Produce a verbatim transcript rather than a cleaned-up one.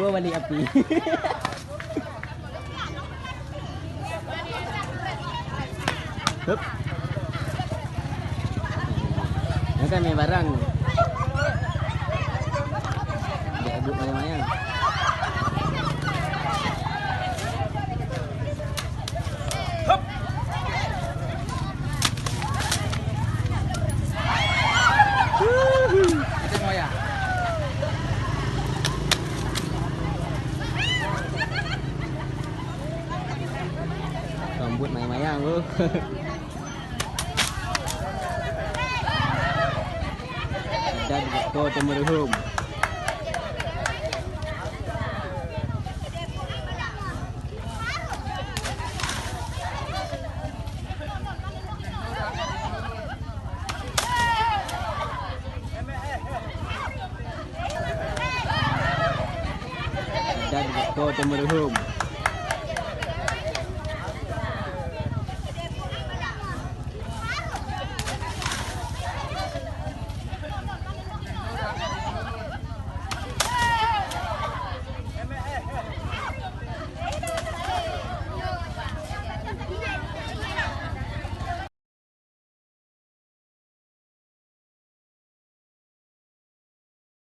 Oh, balik api. Hup. Jangan main barang. Dia buat mayang-mayang. Hup. Huhu. Kita mau ya. Rambut mayang-mayang tu. Dan Doktor Temerhum. Dan Doktor Temerhum.